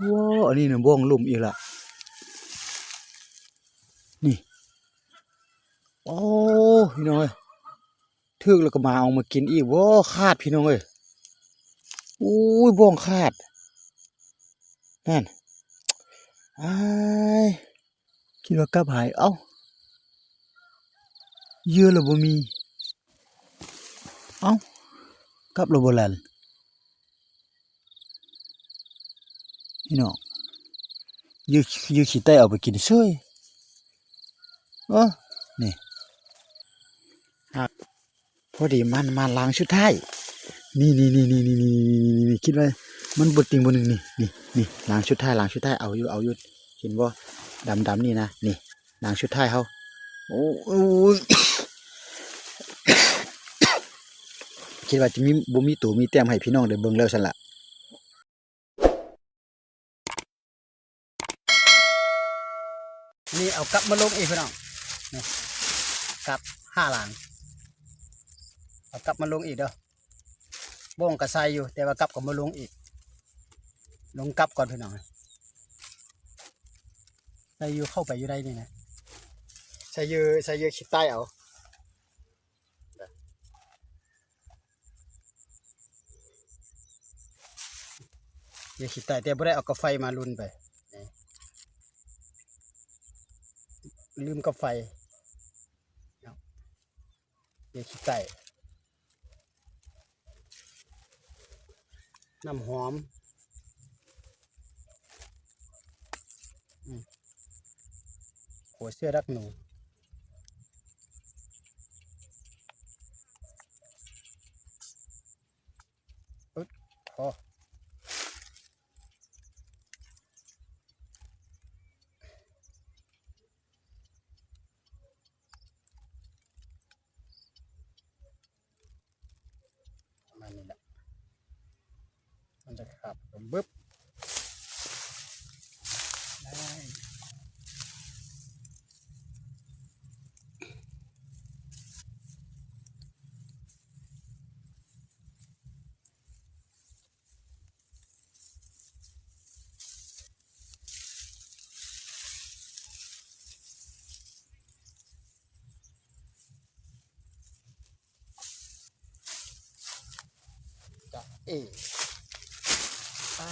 ໂອ້ ອັນນີ້ນະ ບ້ອງລຸ່ມອີກລະ ນີ້. ໂອ້ ພີ່ນ້ອງເອີຍ ຖືກແລ້ວກໍມາເອົາມາກິນອີກ. ໂອ້ ຂາດ ພີ່ນ້ອງເອີຍ ໂອ້ຍ ບ້ອງຂາດ ນັ້ນ ອ້າຍ ຄິດວ່າກັບຫາຍ ເອົ້າ ເຫຍື່ອລະບໍ່ມີ ເອົ້າ ກັບລະບໍ່ແລ່ນ ພີ່ນ້ອງ ເຫຍື່ອ ເຫຍື່ອຂີ້ໄຕ້ເອົາໄປກິນເສີຍ ເອີ ນີ້ ຫາກ ພໍດີມາ ມາລາງສຸດທ້າຍ ນີ້ໆ ຄິດວ່າມັນບໍ່ຕິງບໍ່ໜຶ່ງ ນີ້ ນີ້ ນີ້ ລາງສຸດທ້າຍ ລາງສຸດທ້າຍ ເອົາຢູ່ ເອົາຢູ່ ເຫັນບໍ່ ດຳໆ ນີ້ນະ ນີ້ ລາງສຸດທ້າຍເຮົາ ໂອ້ຍ ຄິດວ່າຈະມີ ບໍ່ມີໂຕມີແຕ້ມໃຫ້ພີ່ນ້ອງໄດ້ເບິ່ງແລ້ວຊັ້ນລະ. ນີ້ເອົາກັບມາລົງອີກ ພີ່ນ້ອງ ນີ້ ກັບຫ້າຫຼັງ ເອົາກັບມາລົງອີກເດີ ບ້ອງກໍໃສ່ຢູ່ ແຕ່ວ່າກັບກໍມາລົງອີກ ລົງກັບກ່ອນ ພີ່ນ້ອງ ໃສ່ຢູ່ ເຂົ້າໄປຢູ່ໃນນີ້ນະ ໃສ່ຢູ່ ໃສ່ຢູ່ຂີ້ໄຕ້ເອົາ. ເຫຍື່ອຂີ້ໄຕ້ ແຕ່ບໍ່ໄດ້ເອົາກາໄຟມາລຸ້ນໄປ ລືມກາໄຟ ເຫຍື່ອຂີ້ໄຕ້ ນ້ຳຫອມ ອືມ ຫົວເຊື້ອດັກໜູ ອຶດ ພໍ ປະມານນີ້ແຫຼະ ມັນຈະຂາບ ບຶບ ໄດ້. ຈະເອ ໄປ.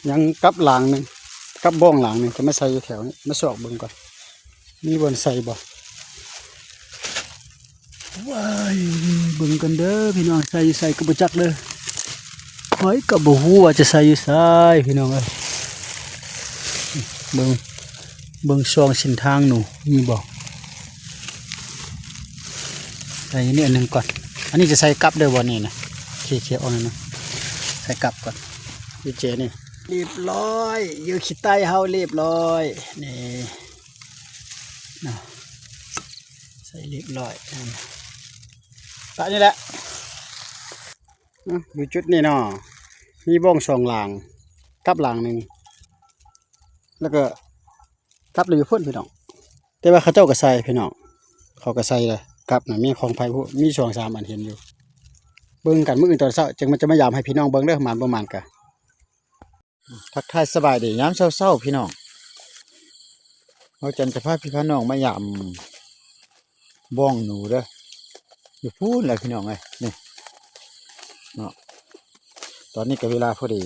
ຍັງກັບຫຼາງໜຶ່ງ ກັບບ້ອງຫຼາງໜຶ່ງ ຈະມາໃສ່ຢູ່ແຖວນີ້ ມາຊອກເບິ່ງກ່ອນ ມີບ່ອນໃສ່ບໍ່? ວ້າຍ ເບິ່ງກັນເດີພີ່ນ້ອງ ໃສ່ຢູ່ໃສກໍບໍ່ຈັກເດີ ຂ້ອຍກໍບໍ່ຮູ້ວ່າຈະໃສ່ຢູ່ໃສພີ່ນ້ອງເອີຍ ເບິ່ງ ເບິ່ງຊ່ອງເສັ້ນທາງໜູ ມີບໍ່? ໃສ່ນີ້ອັນໜຶ່ງກ່ອນ ອັນນີ້ຈະໃສ່ກັບເດີບໍ່ນີ້ນະ ເຄ ເຄອອກໜ້ອຍໜຶ່ງ ໃສ່ກັບກ່ອນ ຢູ່ເຈນີ້ ລຽບຮ້ອຍ ເຫຍື່ອຂີ້ໄຕ້ເຮົາລຽບຮ້ອຍ ນີ້ເນາະ ໃສ່ລຽບຮ້ອຍ ປະນີ້ແຫຼະ ອື ຢູ່ຈຸດນີ້ເນາະ ມີບ້ອງສອງຫຼາງ ກັບຫຼາງໜຶ່ງ ແລ້ວກໍ ກັບລະຢູ່ພຸ້ນພີ່ນ້ອງ ແຕ່ວ່າເຂົາເຈົ້າກໍໃສ່ພີ່ນ້ອງ ເຂົາກໍໃສ່ລະ ກັບນະ ມີຂອງໃຜຜູ້ ມີສອງສາມອັນເຫັນຢູ່ ເບິ່ງກັນມື້ອື່ນຕອນເຊົ້າ ຈຶ່ງມັນຈະມາຢາມໃຫ້ພີ່ນ້ອງເບິ່ງເດີ ໝານບໍ່ໝານກະ ທັກທາຍສະບາຍດີຍາມເຊົ້າໆ ພີ່ນ້ອງ ເຮົາຈັນຈະພາພີ່ພານ້ອງມາຢາມ ບ້ອງໜູເດີ ຢູ່ພຸ້ນແຫຼະພີ່ນ້ອງເອີຍ ນີ້ເນາະ ຕອນນີ້ກໍເວລາພໍດີ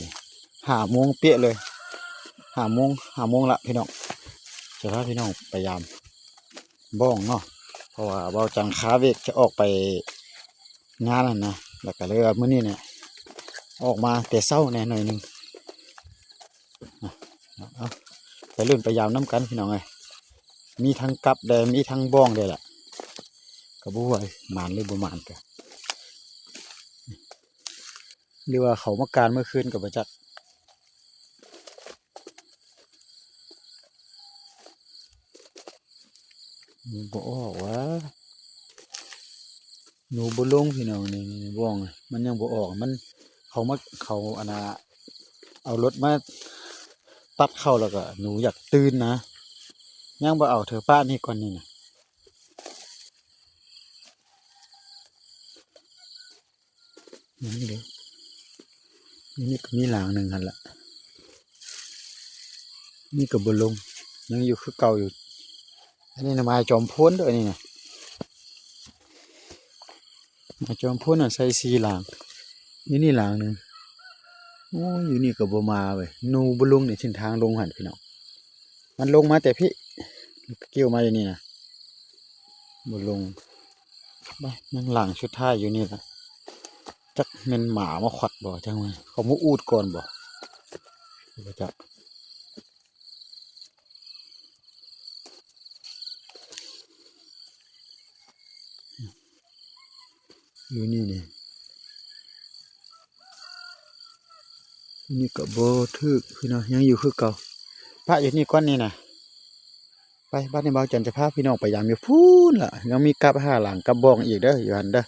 ຫ້າໂມງເປະເລີຍ ຫ້າໂມງ ຫ້າໂມງລະພີ່ນ້ອງ ຈະພາພີ່ນ້ອງໄປຢາມບ້ອງເນາະ ເພາະວ່າເບົາຈັນຄາເວກຈະອອກໄປງານຫັ້ນນະ ແລ້ວກໍເລີຍວ່າມື້ນີ້ນີ້ອອກມາແຕ່ເຊົ້າແດ່ໜ້ອຍໜຶ່ງ. ເອົາ ໄປລຸ້ນໄປຢາມນຳກັນພີ່ນ້ອງເອີຍ ມີທັງກັບແດ່ ມີທັງບ້ອງແດ່ລະ ກໍບໍ່ຮູ້ວ່າໝານຫຼືບໍ່ໝານກະ ຫຼືວ່າເຂົາມາການມື້ຄືນກໍບໍ່ຈັກ. ບໍ່ອອກຫວາ ໜູບໍ່ລົງພີ່ນ້ອງ. ນີ້ ນີ້ ນີ້ ບ່ອງ ມັນຍັງບໍ່ອອກ ມັນ ເຂົາມາ ເຂົາ ອັນນ່າ ເອົາລົດມາຕັດເຂົ້າ ແລ້ວກໍໜູຢາກຕື່ນນະ ຍັງບໍ່ເອົາ ເທື່ອປະນີ້ກ່ອນນີ້ນະ. ນີ້ເດ້ ນີ້ກໍມີຫຼາງໜຶ່ງຫັ້ນລະ ນີ້ກໍບໍ່ລົງ ຍັງຢູ່ຄືເກົ່າຢູ່. ອັນນີ້ນະ ໝາຍຈອມໂພນເດີ ອັນນີ້ນະ ໝາຍຈອມໂພນນະ ໃສ່ສີ່ຫຼາງ ຢູ່ນີ້ຫຼາງໜຶ່ງ. ໂອ້ຍ ຢູ່ນີ້ກໍບໍ່ມາເວີຍ ໜູບໍ່ລົງໃນເສັ້ນທາງລົງຫັ້ນພີ່ນ້ອງ. ມັນລົງມາແຕ່ພີ້ ກ່ຽວມາຢູ່ນີ້ນະ ບໍ່ລົງ. ບາດ ຍັງຫຼັງສຸດທ້າຍຢູ່ນີ້ລະ ຈັກແມ່ນໝາມາຂວັດບໍ່ ຈັກແມ່ນເຂົາມາອູດກ່ອນບໍ່ ບໍ່ຈັກ. ຢູ່ນີ້ນີ້ ນີ້ກໍບໍ່ຖືກພີ່ນ້ອງ ຍັງຢູ່ຄືເກົ່າ. ປະຢູ່ນີ້ກ່ອນນີ້ນະ ໄປ ບາດນີ້ບ່າວຈັນຈະພາພີ່ນ້ອງໄປຢາມຢູ່ພຸ້ນລະ ຍັງມີກັບຫ້າຫຼັງກັບບ່ອງອີກເດີ ຢູ່ຫັ້ນເດີ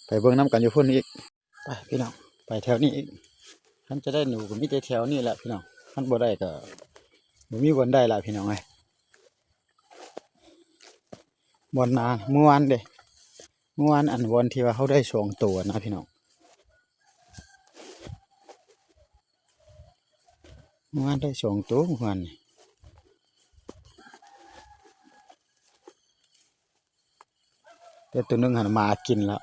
ໄປເບິ່ງນຳກັນຢູ່ພຸ້ນອີກ. ໄປພີ່ນ້ອງ ໄປແຖວນີ້ອີກ ຄັນຈະໄດ້ໜູກໍມີແຕ່ແຖວນີ້ແຫຼະພີ່ນ້ອງ ຄັນບໍ່ໄດ້ກໍບໍ່ມີບ່ອນໄດ້ລະພີ່ນ້ອງເອີຍ. ບ່ອນນາ ມື້ວານເດ້ ມື້ວານ ອັນບ່ອນທີ່ວ່າເຮົາໄດ້ສອງໂຕນະພີ່ນ້ອງ ມື້ວານໄດ້ສອງໂຕ ມື້ວານນີ້ ແຕ່ໂຕໜຶ່ງຫັ້ນໝາກິນແລ້ວ.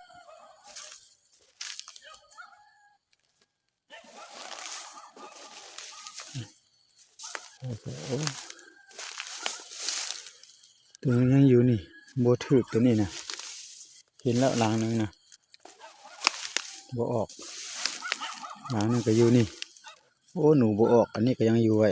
ໂອ້ໂຫ ໂຕຍັງຢູ່ນີ້ ບໍ່ຖືກໂຕນີ້ນະ ເຫັນແລ້ວຫຼັງໜຶ່ງນະ ບໍ່ອອກ ຫຼັງໜຶ່ງກໍຢູ່ນີ້. ໂອ້ ໜູບໍ່ອອກ ອັນນີ້ກໍຍັງຢູ່ໄວ້.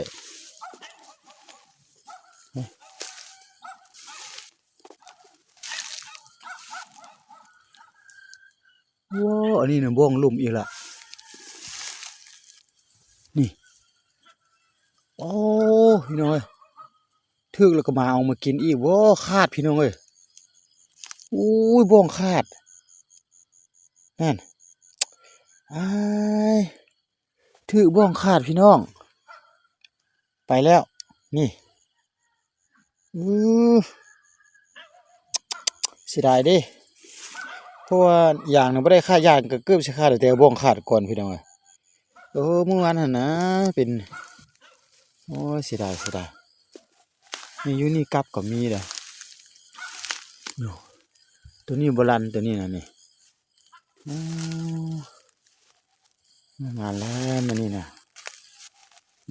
ວ້າວ ອັນນີ້ນະ ບ່ອງລຸ່ມອີກລະ ນີ້. ໂອ້ ພີ່ນ້ອງເອີຍ ຖືກແລ້ວກໍມາເອົາມາກິນອີກ. ວ້າວ ຂາດ ພີ່ນ້ອງເອີຍ ໂອ້ຍ ບ່ອງຂາດ ນັ້ນ ອ້າຍ ຖືກບ່ອງຂາດ ພີ່ນ້ອງ ໄປແລ້ວ ນີ້. ອື ເສຍດາຍເດ້ ເພາະວ່າຢາງນະບໍ່ໄດ້ຂາດ ຢາງກໍເກືອບຊິຂາດ ແຕ່ບ່ອງຂາດກ່ອນ ພີ່ນ້ອງເອີຍ. ເອີ ມື້ວານຫັ້ນນະເປັນ ໂອ້ຍ ເສຍດາຍ ເສຍດາຍ. ນີ້ ຢູ່ນີ້ກັບກໍມີເດ້ ໂອ້ ໂຕນີ້ບໍ່ລັນ ໂຕນີ້ນະ ນີ້. ໂອ້ ມາແລ້ວມື້ນີ້ນະ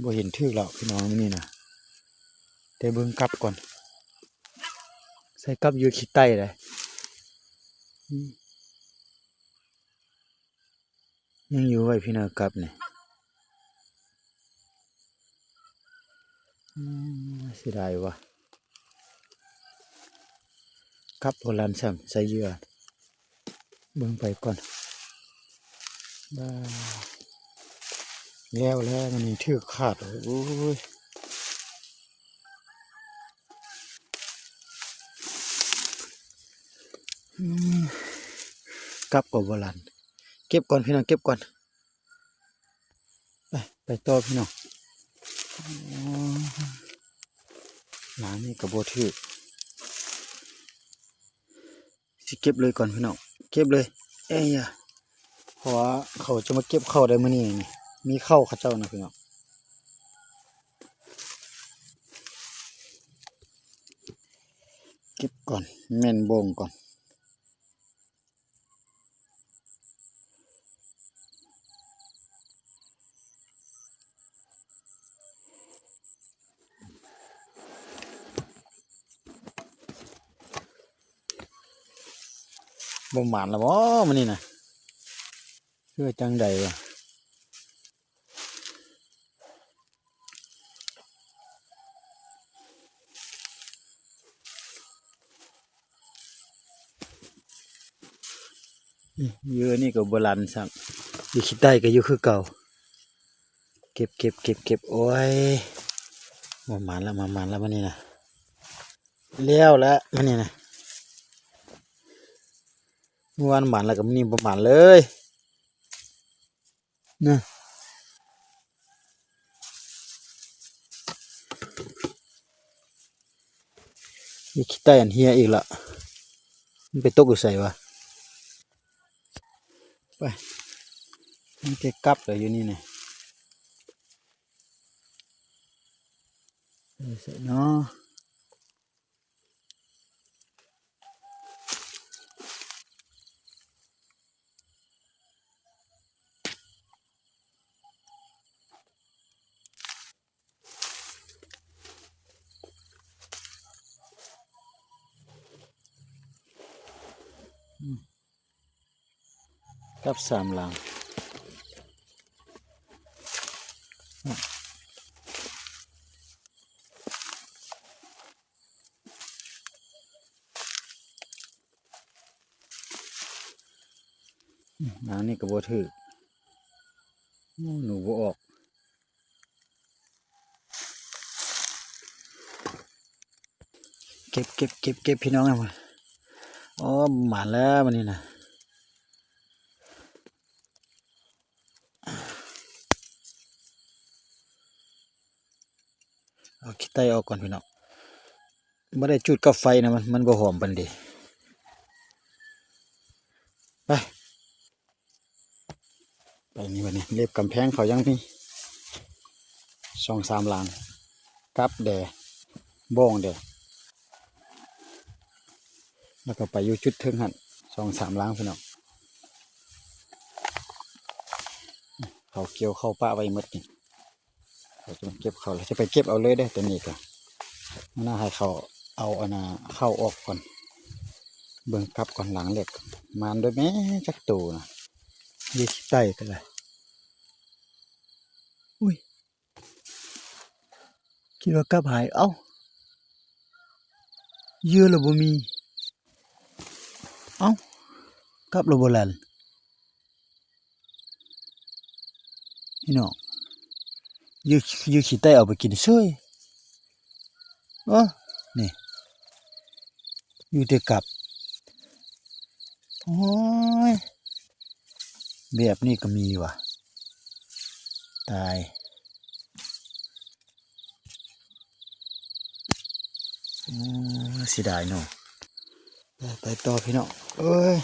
ບໍ່ເຫັນຖືກແລ້ວພີ່ນ້ອງມື້ນີ້ນະ ແຕ່ເບິ່ງກັບກ່ອນ ໃສ່ກັບຢູ່ຂີ້ໄຕ້ເດ້ ອືມ ຍັງຢູ່ໄວ້ພີ່ນ້ອງກັບນີ້ ອືມ ເສຍດາຍວ່າ ກັບບໍ່ລັນຊ້ຳ ໃສ່ເຫຍື່ອ ເບິ່ງໄປກ່ອນ ບາ ແລ້ວແລ້ວ ມັນຖືກຂາດ ໂອ້ຍ ອືມ ກັບກໍບໍ່ລັນ ເກັບກ່ອນ ພີ່ນ້ອງ ເກັບກ່ອນ. ໄປ ໄປຕໍ່ພີ່ນ້ອງ ອໍ ຫຼັງນີ້ກໍບໍ່ຖືກ ຊິເກັບເລີຍກ່ອນພີ່ນ້ອງ ເກັບເລີຍ ເອີຍ ເພາະວ່າເຂົາຈະມາເກັບເຂົ້າໄດ້ມື້ນີ້ນີ້ ມີເຂົ້າເຂົາເຈົ້ານະພີ່ນ້ອງ ເກັບກ່ອນ ແມ່ນບ່ອງກ່ອນ. ບໍ່ໝານລະບໍມື້ນີ້ນະ ຄືວ່າຈັ່ງໃດວະ? ອືມ ຢູ່ອັນນີ້ກໍບໍ່ລັນຊ້ຳ ຢູ່ຂີ້ໄຕ້ກໍຢູ່ຄືເກົ່າ ເກັບ ເກັບ ເກັບ ເກັບ ໂອ້ຍ ບໍ່ໝານລະ ບໍ່ໝານລະມື້ນີ້ນະ. ແລ້ວແຫຼະມື້ນີ້ນະ ມື້ວານໝານແລ້ວກໍມື້ນີ້ບໍ່ໝານເລີຍນະ. ອີກ ຂີ້ໄຕ້ອັນເຫຍອີກລະ ມັນໄປຕົກຢູ່ໃສວະ? ໄປ ມັນເກັບກັບເລີຍຢູ່ນີ້ນະ ໄປໃສເນາະ? ກັບສາມຫຼັງ. ອືມ ອັນນີ້ກໍບໍ່ຖືກ. ໂອ້ ໜູບໍ່ອອກ. ເກັບ ເກັບ ເກັບ ເກັບ ພີ່ນ້ອງເອີຍ. ໂອ້ ໝານແລ້ວມື້ນີ້ນະ. ເອົາຂີ້ໄຕ້ອອກກ່ອນພີ່ນ້ອງ. ບໍ່ໄດ້ຈູດກັບໄຟນະ ມັນ ມັນບໍ່ຫອມປານໃດ. ໄປ ໄປນີ້ບັດນີ້ ເລັບກຳແພງເຂົາຍັງມີສອງສາມຫຼັງ ກັບແດ່ ບ້ອງແດ່ ແລ້ວກໍໄປຢູ່ຈຸດເທິງຫັ້ນສອງສາມຫຼັງພີ່ນ້ອງ. ເຂົາກ່ຽວເຂົ້າປະໄວ້ໝົດນີ້. ເຂົາຈະມາເກັບເຂົ້າ ແລ້ວຈະໄປເກັບເອົາເລີຍເດ້. ຕົວນີ້ກໍມັນໃຫ້ເຂົາເອົາອັນນ່າ ເຂົ້າອອກກ່ອນ. ເບິ່ງກັບກ່ອນ ຫຼັງແລກ ມານໂດຍແມ່ນຈັກໂຕນະ. ຢູ່ທີ່ໃຕ້ກໍໄດ້. ອຸ້ຍ ຄິດວ່າກັບຫາຍ. ເອົ້າ ເຫຍື່ອລະບໍ່ມີ. ເອົ້າ ກັບລະບໍ່ແລ່ນ. ພີ່ນ້ອງ ຢູ່ ຢູ່ຂີ້ໄຕ້ເອົາໄປກິນເສີຍ. ເອີ ນີ້ ຢູ່ແຕ່ກັບ. ໂອ້ຍ ແບບນີ້ກໍມີຫວາ. ຕາຍ. ໂອ້ ເສຍດາຍເນາະ. ໄປ ໄປຕໍ່ພີ່ນ້ອງເອີຍ.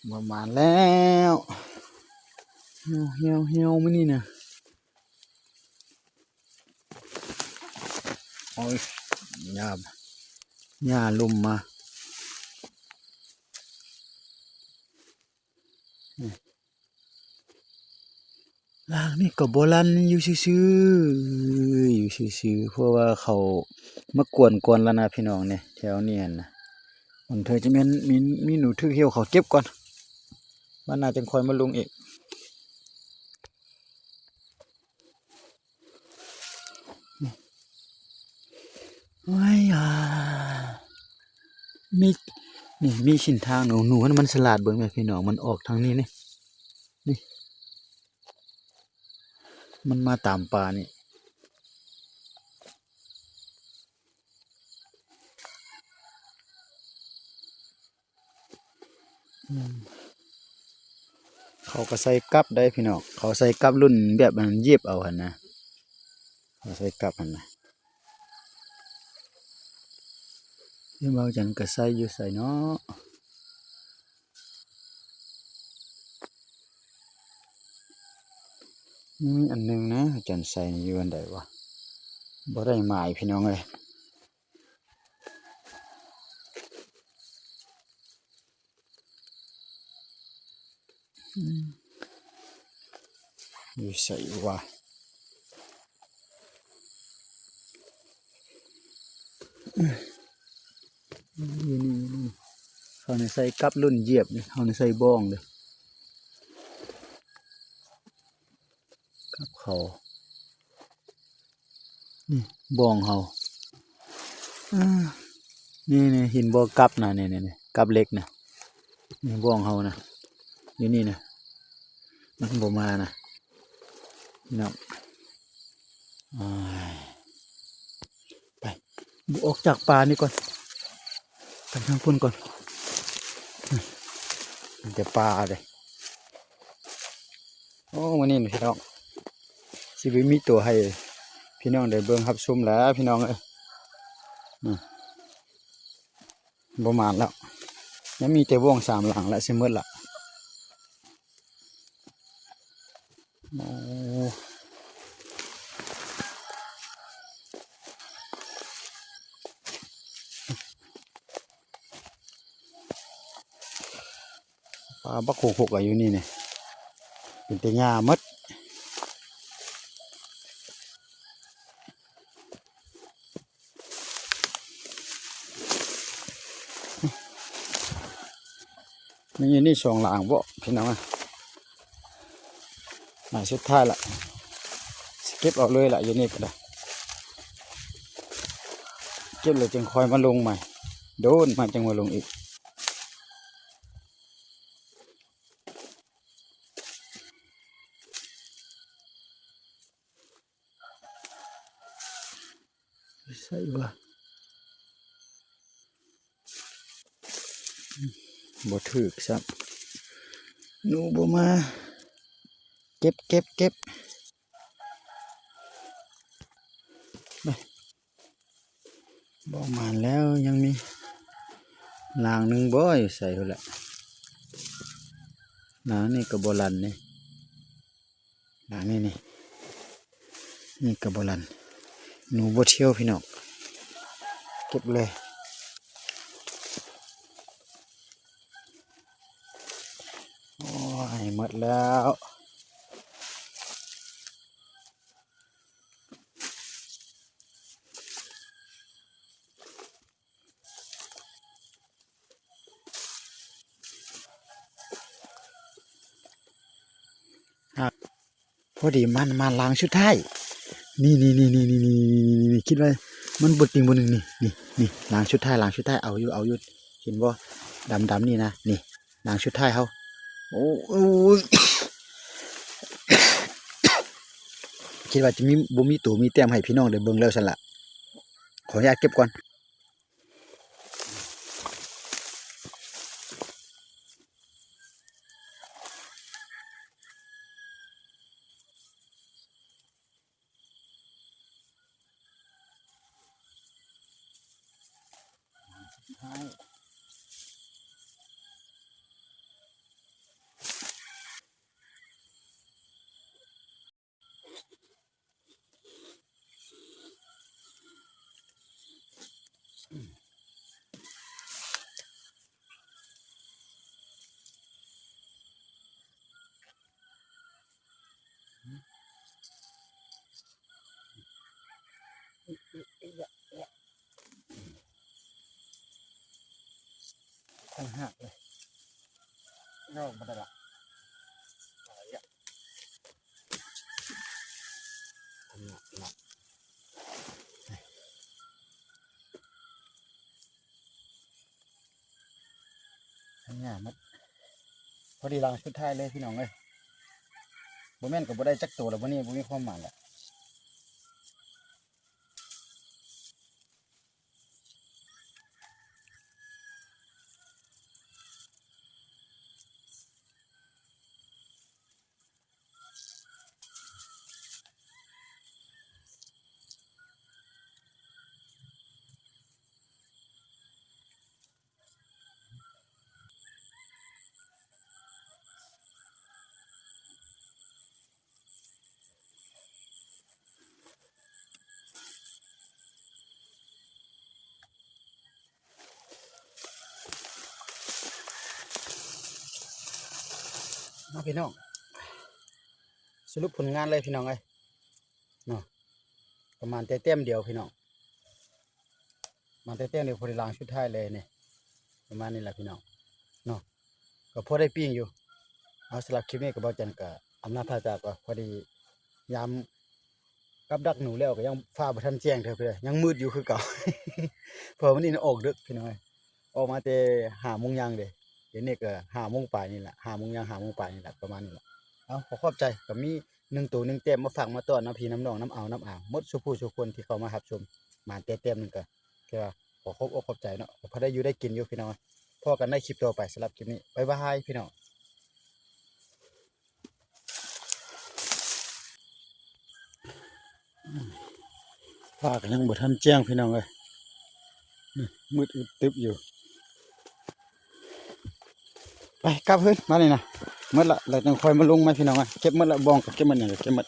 ປະມານແລ້ວ ຫ່ຽວໆໆ ມື້ນີ້ນະ. ໂອ້ຍ ຫຍ້າ ຫຍ້າລຸ່ມມາ. ອືມ ຫຼັງນີ້ກໍບໍ່ລັ່ນ ຢູ່ຊື່ໆ ຢູ່ຊື່ໆ ເພາະວ່າເຂົາມາກວນກ່ອນແລ້ວນະພີ່ນ້ອງ. ນີ້ ແຖວນີ້ຫັ້ນນະ ມັນເທື່ອຈະແມ່ນມີ ມີໜູຖືກເຫ່ວ ເຂົາເກັບກ່ອນ ບາດໜ້າຈັ່ງຄ່ອຍມາລົງອີກ. ໂອ້ຍ ອາ ມີ ນີ້ ມີເສັ້ນທາງ. ໜູ ໜູຫັ້ນມັນສະຫຼາດ ເບິ່ງແມ່ພີ່ນ້ອງ ມັນອອກທາງນີ້ນີ້ ນີ້ ມັນມາຕາມປ່ານີ້. ອືມ ເຂົາກໍໃສ່ກັບໄດ້ພີ່ນ້ອງ ເຂົາໃສ່ກັບລຸ້ນແບບອັນນັ້ນ ຢຽບເອົາຫັ້ນນະ ເຂົາໃສ່ກັບຫັ້ນນະ. ເອີ ເວົ້າຈັ່ງກໍໃສ່ຢູ່ໃສເນາະ. ມີອັນໜຶ່ງນະ ອາຈານໃສ່ຢູ່ອັນໃດວະ ບໍ່ໄດ້ໝາຍພີ່ນ້ອງເອີຍ. ອືມ ຢູ່ໃສວະ? ຢູ່ນີ້ ຢູ່ນີ້. ເຂົານີ້ໃສ່ກັບລຸ້ນຢຽບນີ້ ເຮົານີ້ໃສ່ບ້ອງເດ້. ກັບເຂົາ ນີ້ ບ້ອງເຮົາ. ເອີ ນີ້ໆ ເຫັນບໍ່ ກັບນະ ນີ້ໆ ກັບເຫຼັກນະ ນີ້ ບ້ອງເຮົານະ ຢູ່ນີ້ນະ ມັນບໍ່ມານະ ພີ່ນ້ອງ. ອ້າຍ ໄປ ອອກຈາກປ່ານີ້ກ່ອນ. ທາງພຸ້ນກ່ອນ ມີແຕ່ປ່າເດ້. ໂອ້ ມື້ນີ້ພີ່ນ້ອງ ຊິບໍ່ມີຕົວໃຫ້ພີ່ນ້ອງໄດ້ເບິ່ງຮັບຊົມແລ້ວ ພີ່ນ້ອງເອີຍ. ອືມ ບໍ່ໝານແລ້ວ ຍັງມີແຕ່ວອງສາມຫຼັງແຫຼະ ຊິໝົດລະ. ໂອ້ ປາບັກໂຄກໆ ກໍຢູ່ນີ້ນີ້ ເປັນແຕ່ຫຍ້າໝົດ. ມັນຢູ່ນີ້ສອງຫຼັງບໍພີ່ນ້ອງເອີຍ. ຫຼັງສຸດທ້າຍລະ ຊິເກັບເອົາເລີຍລະ ຢູ່ນີ້ກໍໄດ້ ເກັບແລ້ວຈຶ່ງຄ່ອຍມາລົງໃໝ່ ໂດນມາຈຶ່ງມາລົງອີກ. ໃສ່ວ່າ ບໍ່ຖືກຊ້ຳ ໜູບໍ່ມາ. ເກັບ ເກັບ ເກັບ ໄປ. ບໍ່ໝານແລ້ວ ຍັງມີຫຼັງໜຶ່ງບໍ່ ຢູ່ໃສພຸ້ນລະ. ຫຼັງນີ້ກໍບໍ່ລັ່ນນີ້ ຫຼັງນີ້ນີ້ ນີ້ກໍບໍ່ລັ່ນ ໜູບໍ່ທ່ຽວພີ່ນ້ອງ ເກັບເລີຍ. ໂອ້ຍ ໝົດແລ້ວ. ພໍດີມັນມາຫຼັງສຸດທ້າຍ ນີ້ໆ ຄິດວ່າມັນບໍ່ຕິງບໍ່ໜຶ່ງ ນີ້ໆ ຫຼັງສຸດທ້າຍ ຫຼັງສຸດທ້າຍ ເອົາຢູ່ ເອົາຢູ່ ເຫັນບໍ່ ດຳໆ ນີ້ນະ ນີ້ ຫຼັງສຸດທ້າຍເຮົາ ໂອ້ ໂອ້ຍ ຄິດວ່າຈະມີ ບໍ່ມີໂຕມີແຕ້ມໃຫ້ພີ່ນ້ອງໄດ້ເບິ່ງແລ້ວຊັ້ນລະ ຂໍອະນຸຍາດເກັບກ່ອນ. ທັງຮາກເລີຍ ລອກບໍ່ໄດ້ລະ ເອົາລະ ທັງຮາກເນາະ. ທັງຫຍ້າໝົດ ພໍດີຫຼັງສຸດທ້າຍເລີຍພີ່ນ້ອງເອີຍ ບໍ່ແມ່ນກໍບໍ່ໄດ້ຈັກໂຕລະ ມື້ນີ້ບໍ່ມີຄວາມໝານລະ. ເນາະພີ່ນ້ອງ ສະຫຼຸບຜົນງານເລີຍພີ່ນ້ອງເອີຍເນາະ ປະມານແຕ່ແຕ້ມດຽວພີ່ນ້ອງ ມາແຕ່ແຕ້ມດຽວ ພໍໄດ້ຫຼັງສຸດທ້າຍເລີຍນີ້ ປະມານນີ້ແຫຼະພີ່ນ້ອງເນາະ ກໍພໍໄດ້ປີ້ງຢູ່. ເອົາ ສຳລັບຄລິບນີ້ກໍ ເບົາຈັນກໍອຳລາພາຈາກກ່ອນ ພໍດີຍາມກັບດັກໜູແລ້ວ ກໍຍັງຟ້າບໍ່ທັນແຈ້ງເທື່ອ ຍັງມືດຢູ່ຄືເກົ່າ ເພາະວ່າມື້ນີ້ອອກເດິກພີ່ນ້ອງເອີຍ ອອກມາແຕ່ຫ້າໂມງຍ່າງເດ້ ດຽວນີ້ກໍຫ້າໂມງປາຍນີ້ແຫຼະ ຫ້າໂມງຍ່າງ ຫ້າໂມງປາຍນີ້ແຫຼະ ປະມານນີ້ແຫຼະ. ເອົາ ຂໍຂອບໃຈ ກໍມີໜຶ່ງໂຕໜຶ່ງແຕ້ມມາຝາກມາຕ້ອນນຳພີ່ນຳນ້ອງ ນຳອາວນຳອາງ ໝົດສູ່ຜູ້ສູ່ຄົນທີ່ເຂົ້າມາຮັບຊົມ ໝານແຕ່ແຕ້ມໜຶ່ງກໍ ແຕ່ວ່າ ຂໍຂອບອົກຂອບໃຈເນາະ ພໍໄດ້ຢູ່ໄດ້ກິນຢູ່ພີ່ນ້ອງ. ພໍ້ກັນໃນຄລິບຕໍ່ໄປ ສຳລັບຄລິບນີ້ ບາຍບາຍພີ່ນ້ອງ. ຟ້າກໍຍັງບໍ່ທັນແຈ້ງພີ່ນ້ອງເອີຍ ມືດອຶບຕຶບຢູ່. ໄປກັບຄືນມານີ້ນະ ໝົດລະ ແລ້ວຈັ່ງຄ່ອຍມາລົງໃໝ່ພີ່ນ້ອງເອີຍ. ເກັບໝົດລະ ບ່ອງກໍເກັບໝົດ ຫຍັງກໍເກັບໝົດ.